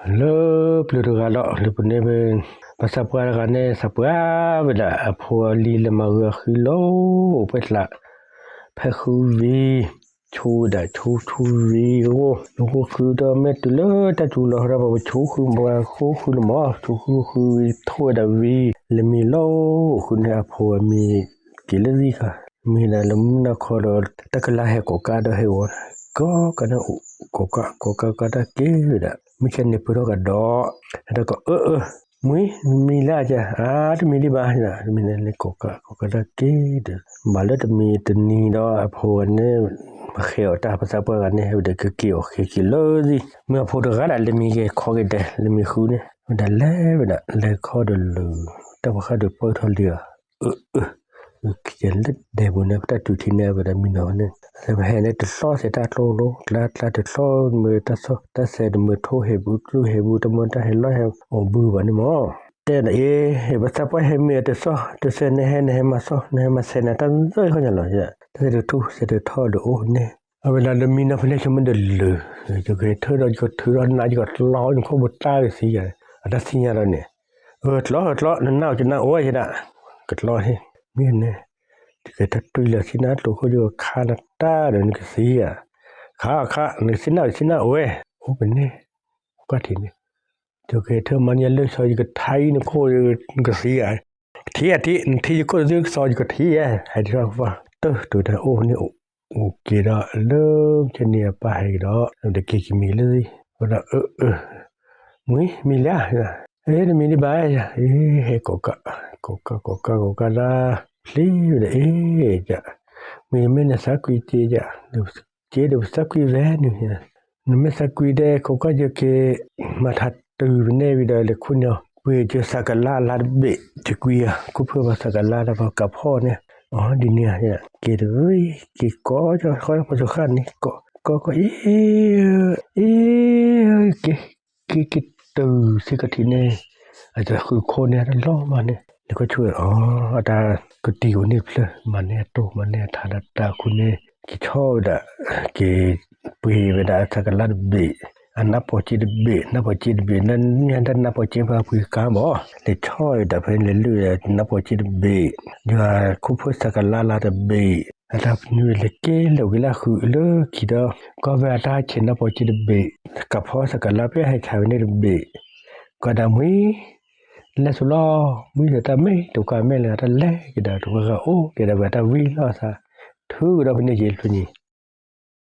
ເລີບເລີດກະເລາະ ເລີບເນເບິ່ງ ພາສາປາກາເນ ສາປາເວລາ ອາໂພອາລີ ລະມາເຮືອຄືໂລ ເປັດລະ ແພຄືວີ ຊູດາ ຊູ ຊູວີ ໂອ ໂອ ຄືດາເມັດເລີ ຕາຈູລະ ຮາບາ ຊູຄື ບາ ຄູຄືລະໝໍ ຊູຄື ຄືໂທດາວີ ລະມີໂລ ຄືເນ ອາໂພອາມີ ກິລະຊີຄະ ມີນາລະມຸນນະຄອລ ຕະກະລາແຮກອກາດອກເຮໂອ ກໍກະນະອຸ ກໍກະ ກໍກະ ກະຕະເກດະ ມີແຄ່ນີ້ເພິ່ນກໍດອກ ແລ້ວກໍ ເອີ ເອີ ມຸຍ ມີລະຈະ ອາ ຕະມີດີບານະ ມີນະ ກໍກະ ກໍກະຕະເກດະ ບາດແລ້ວຕະມີຕະນີດອກ ອາໂພອັນນີ້ ມາເຂວຕາພາສາປາການນີ້ ເດກະເກວ ເຄກິເລີຊິ ເມື່ອໂພດະກະດະ ລະມີເກ ຂໍເກແດ ລະມີຄືນີ້ ດາແລ ດາແລ ຂໍດະເລີ ຕະບະຄະເດີ ເປີເທົ່າເຫຼືອ ເອີ ເອີ ເອີ ເຄເລັດແດ່ບຸນນະ ຕາຈູທີແນວດາມີນອນນີ້ ສະແພນຕະຊໍເສຕາໂຕໂລ ຕາ ຕາຕະຊໍເມີຕາຊໍ ຕາແສເດີເມີໂທເຮບູ ຕູເຮບູ ຕະມໍນຕາເຮລອຍເຮ ໂອ ບືບານີ້ໝໍ ແຕ່ນະເອ ເຮບາຊາປາເຮເມຕະຊໍ ຕະແສນະແຮນະແຮມາຊໍ ນະແຮມາແສນະຕາເອີຍ ເຂົາຫຍັງລະ ຕາເສເດີທູ ເສເດີທໍ ເດີໂອ ເນ ເວລາເດີມີນະພະເນຊະມັນເດີເລີ ເຈົ້າເກເທີດອກ ເທີດອກນາ ເຈົ້າກໍລອ ເຂົາບໍ່ຕາຍຊິຍາ ອາຕາຊິຍາລະເນ ເອີ ຕລອ ເອີ ຕລອ ນາວຈະນາ ໂອຍ ຈະນາ ກະຕລອ ເຮ ມີແນ່ ຈະເກທັດຕຸຍລະຊິນາ ໂຕໂຄຢູ່ຄານາຕາ ເດີນກະຊິຍາ ຄາ ຄາ ນະຊິນາ ຊິນາ ໂອຍ ໂອ ເປັນເນ ກະທີເນ ເຈົ້າເກເທີມັນຍາເລີຊອຍກະໄທນະໂຄ ກະຊິຍາ ທີ ທີ ທີໂຄ ຊອຍກະທີ ໃຫ້ທີ່ວ່າ ເຕີ ໂຕດາ ໂອ ນີ້ ໂອເຄດອກ ເລີ່ມຈະເນຍປາໃຫ້ດອກ ເດີເກກິມີເລີຍ ວ່າ ເອີ ເອີ ມຸຍ ມີແລ້ວ ເອີ ມີນີ້ບາຍ ເອີ ເຮ ກໍກະ ກໍກະ ກໍກະ ກໍກະລາ ພລີ ເອ ຈະ ມີແມ່ນສາກຸຍເຈ ຈະ ເຈ ເດ ສາກຸຍແວນ ນະແມ່ນສາກຸຍແດ ກໍກະ ຈະເກ ມາທັດ ຕື່ມແນວິດາເລຄຸນເນ ເວຈະສາກະລາລາດເບ ຈະເກຍ ຄຸເພິວ່າສາກະລາລາບະກະພໍເນ ອໍ ດີເນຍ ເກເດີຍ ເກກໍຈະ ຂໍປະສຸຂັນນີ້ ກໍ ກໍ ກໍ ເອ ເອ ເກ ເກ ເກ ຕື່ມຊິກະທິເນ ອາຈາຄືໂຄເນລອມາເນ ແລ້ວກໍຊ່ວຍ ອໍ ອາຕາກະຕິວນິເພລ ມາເນໂຕ ມາເນທາດາຕາຄຸເນ ເກຊໍດາ ເກ ເປເວດາສາກະລາດເບ ອານາປອເຈດເບ ນາປອເຈດເບ ນັ້ນ ຍານນາປອເຈບາປຸຍກາບໍ ເລຊອຍດາເພນເລລື ນາປອເຈດເບ ຍາຄູເພີສາກະລາລາດເບ ອາດາພະນິເລເກ ໂລເກລາຄືເລຄີດ ກໍເວອາຕາເຊນນາປອເຈດເບ ກະພໍສາກະລາເປໃຫ້ຊາວເນດເບ ກໍດາມຸຍ ແລສຸລອ ມຸຍເດຕາເມ ໂຕກາເມ ແລຕາແລ ເກດາໂຕກາໂອ ເກດາເວຕາວີລອຊາ ຖືດອກເປັນເນເຈນໂຕນີ້